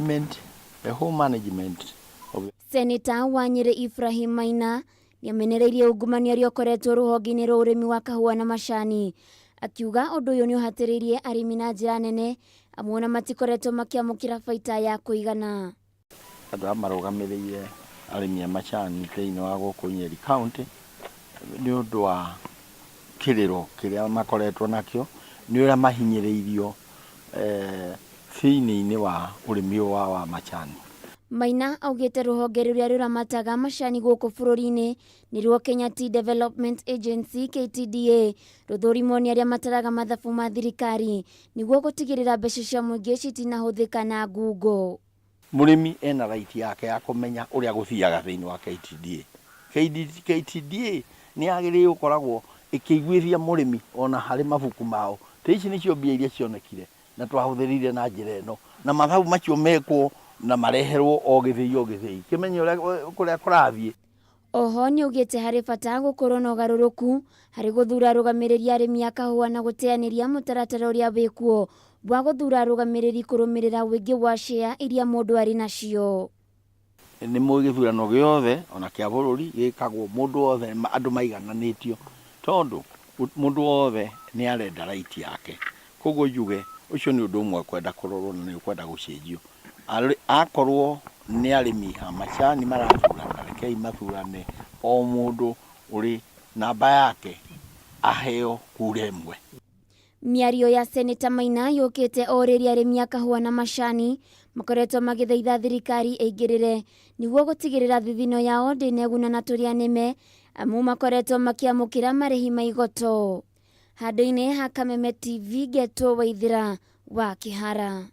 The whole management of Seneta wa Nyĩrĩ Ibrahim Maina nĩamenereirie ungumania ũrĩa ũkoretwo rũhonge-inĩ rwa ũrĩmi wa kahũa na macani, akiuga ũndũ ũyũ nĩũhatĩrĩirie arĩmi na njĩra nene amu ona matikoretwo makĩamũkĩra baita ya kũigana. Andũ aya marũgamĩrĩire arĩmi a macani thĩinĩ wa gũkũ Nyeri County nĩ ũndũ wa kĩrĩro kĩrĩa makoretwo nakĩo nĩ ũrĩa mahinyĩrĩirio thĩinĩ-inĩ wa ũrĩmi ũyũ wao wa macani. Maina augĩte rũhonge rũrĩa rũramataga macani gũkũ bũrũri-inĩ nĩruo Kenya Tea Development Agency KTDA rũthũrimwo nĩ arĩa mataraga mathabu ma thirikari nĩguo gũtigĩrĩra mbeca cia mũingĩ citinahũthĩka na ngungo. Mũrĩmi ena right yake ya kũmenya ũrĩa gũthiaga thĩinĩ wa KTDA. KTDA nĩ yagĩrĩire gũkoragwo ĩkĩiguithia mũrĩmi ona harĩ mabuku mao ta ici nĩcio mbia iria cionekire na twahũthĩrire na njĩra ĩno na mathabu macio mekwo na mareherwo o gĩthĩi o gĩthĩi kĩmenye ũrĩa kũrĩa kũrathiĩ. Oho nĩaugĩte harĩ bata gũkorwo na ũgarũrũku harĩ gũthura arũgamĩrĩri a arĩmi a kahũa na gũteanĩria mũtaratara ũrĩa wĩkuo wa gũthura arũgamĩrĩri kũrũmĩrĩra ũingĩ wa share iria mũndũ arĩ nacio. Nĩ mũĩ gĩthurano gĩothe ona kĩa bũrũri gĩkagwo mũndũ wothe andũ maigananĩtio tondũ mũndũ wothe nĩ arenda right yake. Koguo njuge ũcio nĩ ũndũ ũmwe kwenda kũrorwo na nĩ ũkwenda gũcenjio. Akorwo nĩ arĩmi a macani marathurana rekei mathurane o mũndũ ũrĩ namba yake aheo kura ĩmwe. Mĩario ya Seneta Maina yũkĩte o rĩrĩa arĩmi a kahũa na macani makoretwo magĩthaitha thirikari ĩingĩrĩre nĩguo gũtigĩrĩra thithino yao ndĩneguna na tũrĩa nĩme amu makoretwo makĩamũkĩra marĩhi ma igoto. Handũ-inĩ ha Kameme TV ngetwo Waithĩra wa Kĩhara.